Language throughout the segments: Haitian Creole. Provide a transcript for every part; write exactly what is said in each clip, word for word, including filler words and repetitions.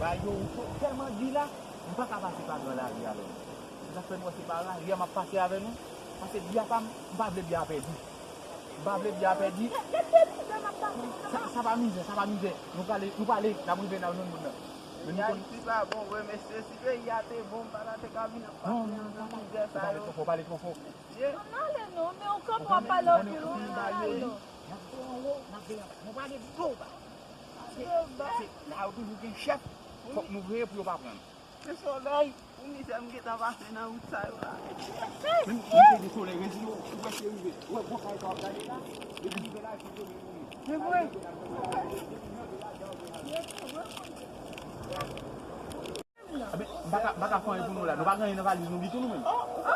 Bagay yo tèlman di la, m pa ka pase pa gran lari avè nou. Se sa k fè nou wè se pa lari a m ap pase avè nou. Paske bya pa m, m pa vle bya pèdi. M pa vle bya pèdi. Sa, sa pa mizè, sa pa mizè. Nou prale, nou prale, n ap rive nan jwenn moun nan. Men nou konn Ayiti pa bon vre, mesye. Si peyi a te bon, m pa ta te ka vin ap pase nan mizè sa yo. Ou pale twò fò, ou pale twò fò. Ann ale non, men ou kanpe w ap pale anpil, ou ann ale non. N ap fè anwo, n ap fè anba. Nou prale dlo ba. Se, se, la yo toujou gen chèf, fòk nou veye pou yo pa pran nou. Se solèy, pou mizè m gentan pase nan wout sa yo la. Men, men se de solèy, rezi yo, ou prèske rive. Ou wè gwo kay sa w ap gade la, depi rive la, se solèy nou ye. Se vre. Aben, m pa ka, m pa ka fè anyen pou nou la. Nou pa gen anyen nan valiz nou ditou, nou menm.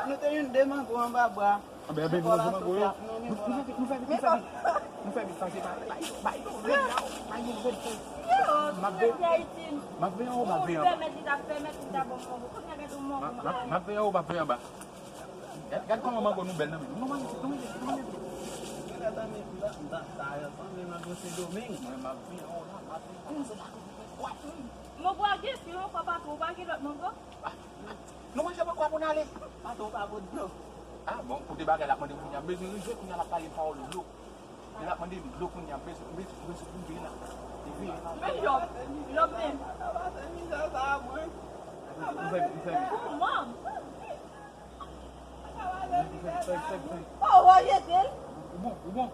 Nou te jwenn de mango anba bra. Anben, anben, nou manje mango yo. Nou, nou fè vit, nou fè vit, nou fè vit. Nou fè vit, pase pa, bay, bay, bay, bay, bay, bay. M ap ve-, m ap veye anwo, m ap veye anba. M ap, m ap, m ap veye anwo, m ap veye anba. Gad, gad kòman mango nou bèl nan men nou. Nou manje, nou manje, nou manje. Gade, m ta, m ta, ta sanble mango Sendomeng. Mwen, m ap veye anwo la, m ap veye anba. Mango a gen, si yon fwa pa twò, pa gen lòt mango. Ah, nou manje mango a pou n ale. Patwon pa pot dlo. Ah, bon, kote bagay la ap mande kounye a, m bezwen rive kounye a, l ap pale pawòl dlo. L ap mande m dlo kounye a, m bezwen, m bezwen, m bezwen rive la. Rive. Men Jòb, Jòb menm. Ou fè, ou fè. Pou mwen. Fè, fè, fè. Oh, w a jete l? Ou bon, ou bon.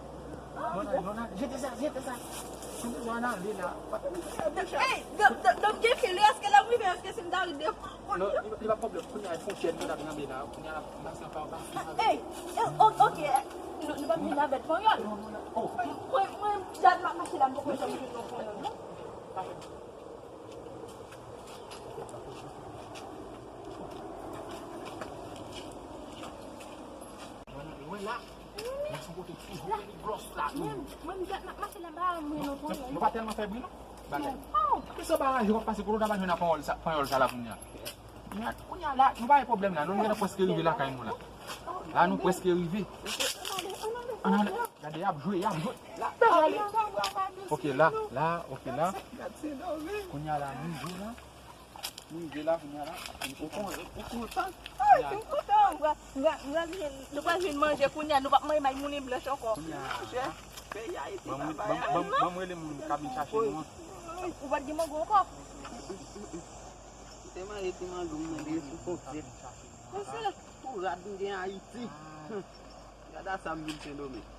Non, non, non, non, jete sa, jete sa. Ou bezwen ale la. Ey, dòm, dòm, dòm gen fil, èske l ap rive, èske si m ta ri devan? Non, li, li pa pwoblèm. Kounye a, fwontyè nou t ap ranbe la. Kounye a, n ap pase anba, anba. Ey, ey, o-, oke, nou, nou p ap vin avèk panyòl. Non, non, non. Oh. Mwen, mwen, jan m ap mache la, m poko janm jwenn yon panyòl, non. Mwen, mwen la. Mwen sou kote toujou gen glòs la. Mwen, mwen, m ap mache la, m pa wè mwen non panyòl. Nou pa tèlman fè bri non. Bagay. Oh. Ki sa bagay, w ap pase kote w ta pa jwenn panyòl sa, panyòl sa la kounye a. Kounye a la, nou pa gen pwoblèm la. Nou, nou gentan prèske rive lakay nou la. La, nou prèske rive. Ann ale. Gade, y ap jwe, y ap jwe. Gade, ale. Ok, la, la, ok, la. Kounye a la, nou jwe la. Nou jwe la, kounye a la. Ou kontan? Ou kontan? Ay, m kontan. M pral, m pral, m pral jwenn, nou pral jwenn manje kounye a. Nou p ap manje may moulen blanch ankò. Kounye a la. Peyi Ayiti pa bay anyen. Ban m rele moun ka vin chache nou an. Ou pa t gen mango ankò? Ou te manje ti mango m nan sou fwontyè. Mesye, pou rad m gen Ayiti. Gade a sa m vin Sendomeng.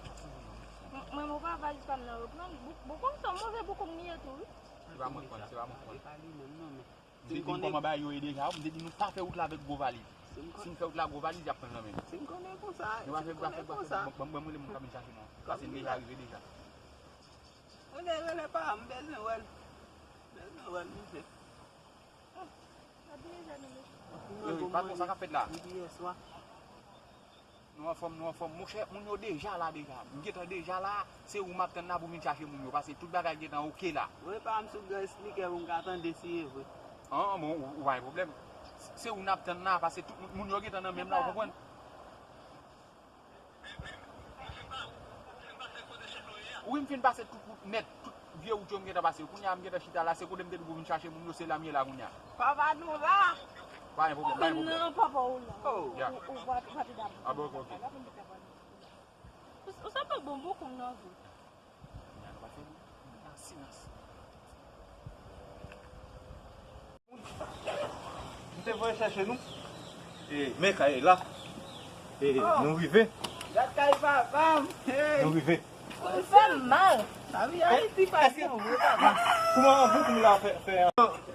Mwen, mwen, mwen pa valiz pa m nan reprann. Bou-, boukou m se yon move boukou m li ye tou, wi. Se pa mwen k pran, se pa mwen k pran. Se pa li menm, non, men. M te di nou kòman bagay yo ye deja, m te di nou pa fè wout la avèk gwo valiz. Si n fè wout la gwo valiz, y ap pran l nan men nou. Si m konnen konsa, nou pa fè, pa fè, pa fè, ban m, ban m rele moun k ap vin chache nou an. Paske n deja rive deja. Ou te rele pa, m bezwen wè l. M bezwen wè l, mesye. Yo, patwon, sa k ap fèt la? Depi yè swa. Nou anfòm, nou anfòm. Monchè, moun yo deja la deja. M gentan deja la, se ou m ap tann la pou m vin chache moun yo, paske tout bagay gentan oke la. Wi, pa m sou gran esplike pou m ka tande si e vre. An, bon, ou, ou pa gen pwoblèm. Se ou n ap tann la, paske tout moun, moun yo gentan nan men m la, ou konprann? Wi, m fin pase tout wout nèt, tout vye wout yo m gentan pase yo. Kounye a m gentan chita la, se kote m te di pou vin chache moun yo, se la m ye la kounye a. Papa nou la. Pa gen pwoblèm, pa gen pwoblèm. Menm nan papa ou la. Oh. Ya. Ou, ou pa, pa te dab. Ah, bon, ok, ok. Ou, ou sanble bon boukou m nan vre. Kounye a nou pa fè bri, nou nan silans. Nou te voye chèche nou. E, men kay la. E, nou rive. Gad kay papa m. Hey. Nou rive. Ou fè m mal. Lavi Ayiti pa jan w vle, papa. Kouman boukou m la fè, fè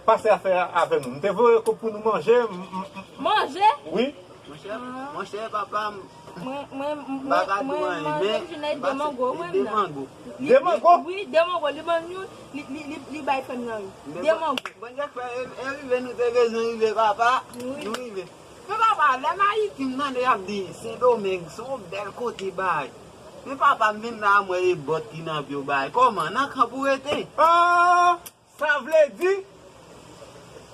pase afè a avè nou? M te voye kòb pou nou manje. Manje? Wi. Monchè, monchè, papa m. Mwen, mwen, mwen, mwen, mwen, mwen, mwen, de mango, mwen, de mango. De mango? Wi, de mango, li ban nou, li, li, li, li bay frè m nan, wi. De mango. Bon, Djak fè, e, e rive nou te bezwen rive, papa. Wi. Nou rive. Men papa, lè m Ayiti, m tande y ap di Sendomeng, se yon bèl kote bay. Men papa, m vin la, m wè e bòt ki nan pye w bay. Kòman, nan kan pou rete? Ah! Sa vle di,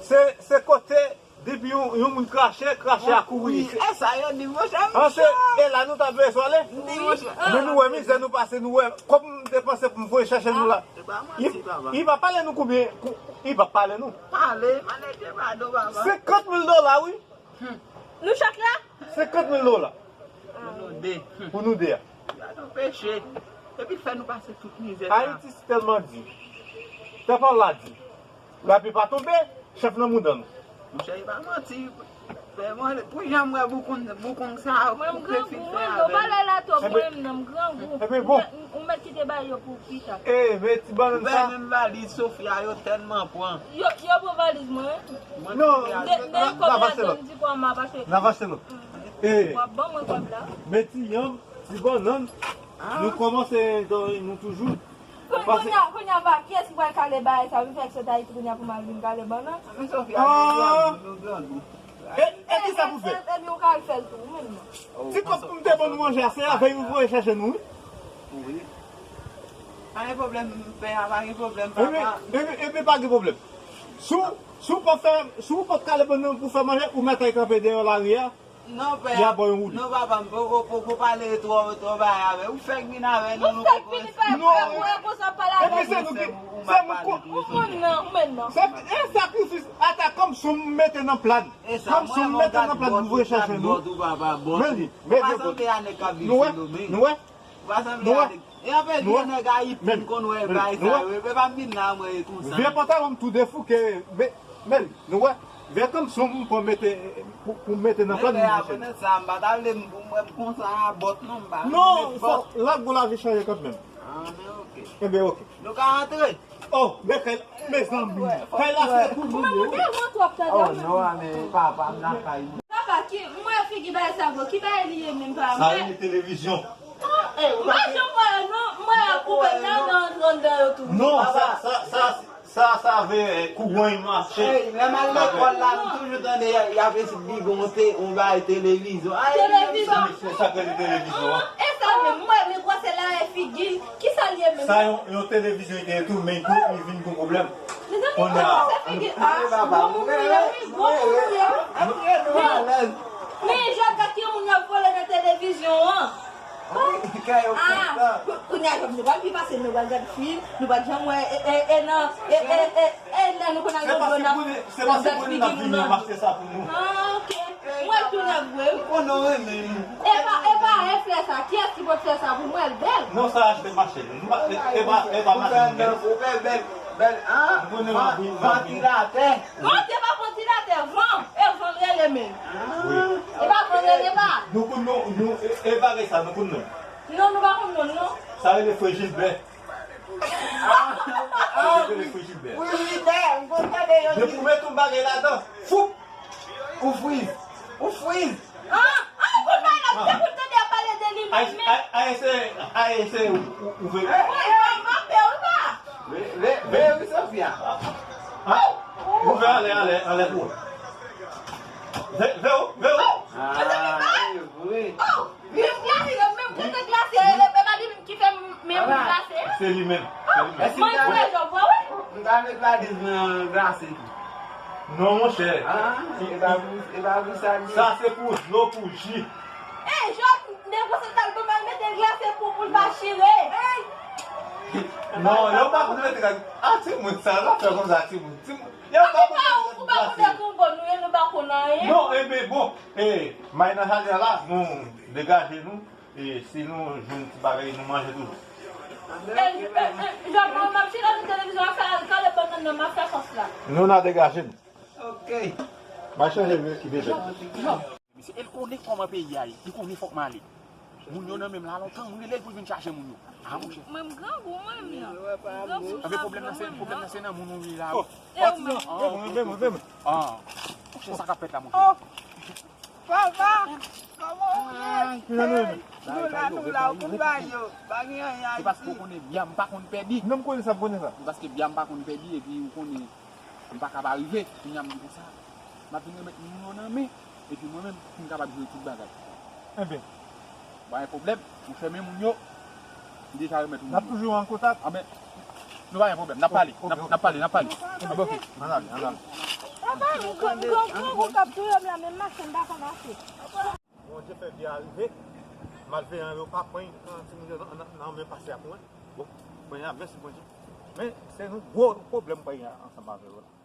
se, se kote Depi yon, yon moun krache, krache a kouri. Wi, e sa yo di, monchè, m cho. E la nou ta bezwen ale. Wi, monchè. Men nou wè mizè nou pase, nou wè. Kòb m te panse pou m voye chache nou la. E pa manti, papa. Li pa pale nou konbyen, kou-, li pa pale nou. Pale, pale de pado, papa. Senkant mil dola, wi. Nou chak la? Senkant mil dola. Pou nou de. Pou nou de a. Gade yon peche. Epi fè nou pase tout mizè sa. Ayiti si tèlman di. Tèlman la di. Lapli pa tonbe, chèf nan mouda nou. Monchè, e pa manti. Pou jan m wè boukoun, boukoun sa a, koupe fil fè avè l. Mwen m grangou, mwen m grangou. Ou mèt kite bagay yo pou pita. E, men ti bannann sa. Ou wè menm valiz Sofia yo tèlman pran. Yo, yo pran valiz mwen. Non, n a achte lòt. N a achte lòt. W ap ban mwen kòb la. Men ti yanm, ti bannann, nou kòmanse, nou toujou. Kounye a, kounye a, pa kiyès ki pral kale bagay sa, vin fè èk sot Ayiti kounye a pou m al vin kale bannann. Men Sofia, nou grangou, nou grangou. E, e kisa pou fè? Epi ou ka al fè l tou, ou menm non. Ti kòb pou m te ban nou manje a, se avè l ou voye chache nou, wi. Wi. Pa gen pwoblèm, pè a, pa gen pwoblèm, papa. Epi, epi, epi pa gen pwoblèm. Si w, si w pa fè, si w pa kale bannann pou fè manje, ou mèt al kanpe deyò lari a. Non, pè. Y a ba w yon woulib. Non, papa, m poko, poko pale twò, twò bay avè. Ou fèk vin avè nou, nou poko. Ou fèk vin avè nou, e konsa pale avè nou. Epi se nou ki, se moun ko- Ou moun nan, ou menm nan. Se, e sakrifis, ata kòm si w mete nan plan. Kòm si w mete nan plan pou voye chache nou. Men li, men li. Nou wè, nou wè. Ou pa sanble a nèg, e anpil gwo nèg Ayiti m konn wè bay sa yo, e pa m vin la mwen e konsa. Vye pantalon m tou defouke, men, men, nou wè, vye kanson m pran mete, pou, pou mete nan plan m. Mete a, pandan sa, m pa ta vle m pou mwen m konsa a bòt non, m pa. Non, fò, lòt bò lavi chanje kanmenm. Ah, men oke. Enben, oke. Nou ka antre? Oh, men kay, mezanmi. Kay la se pou nou yo. Mwen, mwen devan twòp, tande. Oh, non, a, men papa, m lakay nou. Papa, ki, mwen figi bagay sa, bro. Ki bagay li ye menm, papa? Sa rele televizyon. Mwen jan mwen non, mwen ap koupe nan, nan, nan, nan yo tou. Non, sa, sa, sa, sa, sa vle, eh, kouran mache. Ey, lè m al lekòl la, m toujou tande y a, y ap esplike yon te, yon bagay televizyon. Televizyon. Se sa k rele televizyon an. E sa menm, mwen, men kwa se la e figi l. Kisa l ye menm? Sa yon, yon televizyon li te ye tou, men li vin gon pwoblèm. Mezanmi, kòman se figi a? Mwen, mwen, mwen, mwen, mwen, mwen, mwen, men, men, jòt gad ki moun y ap vole nan televizyon an. Ah, kounye a, nou pral pi pase, nou pral gad fim, nou pral janm wè, e, e, e, nan, e, e, e, e, nan, nou konn al nan dlo nan, nou gad figi moun nan. Ah, ok. Mwen tou nèg vre, wi. Konnen w renmen nou. E pa, e pa e flè sa. Kiyès ki pot flè sa pou mwen? L bèl. Non, sa achte mache. Nou pa, e, e pa, e pa mache nou gen. Ou bèl, bèl, bèl, ah, vantilatè. Non, se pa vantilatè, van. E van rele menm. Wi. E pa van rele pa. Nou konn non, nou, e, e bagay sa, nou konn non. Non, nou pa konn non, non. Sa rele Frè Jilbè. Ah, ah, wi, wi, wi, m konn tande yo di. Depi w met yon bagay ladan, foup! Ou friz! Ou friz! Ah, ah, kounye a, depi w tande y ap pale de li menm, men. Ay, ay, se, ay, se, ou, ou, ou vle. Wi, wi, m ap fè, wi, pa. Ve, ve, ve, wi, Sofia. Ah, ou vle ale, ale, ale pou. Ve, ve, ve, ve. Ah, wi, wi. Oh! Menm glase, menm kote glase, e pa li menm ki fè menm glase. Se li menm. Se li menm. Mwen kwè jòb, wè, wi. M ta met valiz nan glase tou. Non, monchè. Ah, e pa pou, e pa pou sa li ye. Sa se pou dlo, pou ji. Ey, jòb, negosye sa l pou mal mete glase pou, pou l pa chire. Ey! Non, yo pa konn mete glase. Ah, timoun, sa l ap fè konsa, timoun. Timoun, yo pa konn mete glase. Ou pa konn konbo nou ye, nou pa konn anyen. Non, enben, bon, e, may nan jardin la, nou degaje nou. E si nou jwenn ti bagay, nou manje toujou. E, e, e, Jòb, mwen, m ap chita nan televizyon, m ap fè kale bannann nan, m ap fè sòs la. Nou n a degaje n. Ok. M a chanje vye, vye jèn. Misye, el konnen kòman peyi a ye. Li konnen fòk m ale. Moun yo nan men m la lontan, m rele l pou l vin chache moun yo. A, monchè. Mwen, m grangou, mwen, m nan. Anben, pwoblèm nan se, pwoblèm nan se nan moun ou ye la. Oh, e ou menm? Vin mwen, vin mwen, vin mwen. Ah. Monchè, sa k ap fèt la, monchè? Oh. Papa, kòman w ye? Ay, nou la, nou la, ou konn bagay yo. Pa gen anyen Ayiti. Se paske w konnen byen, m pa konn pèdi. Non, m konnen sa, m konnen sa. Se paske byen, m pa konn pèdi, epi ou konnen, m pa ka pa rive. Kounye a, m di konsa, m ap vin remèt moun yo nan men, epi mwen menm, pou m kapab jere tout bagay. Enben. Pa gen pwoblèm, monchè, men moun yo, m deja remèt moun yo. N ap toujou an kontak? Anben, nou pa gen pwoblèm, n ap pale, n ap, n ap pale, n ap pale. Anben, ok. Ann ale, ann ale. Papa, m gran gran gran gwo k ap touye m la, menm mache m pa ka mache. Bondye fè byen rive. Malveyan yo pa pran timoun yo nan men pase ak mwen. Bon, kounye a, mèsi Bondye. Men, se yon gwo pwoblèm mwen gen ansanm avè yo la.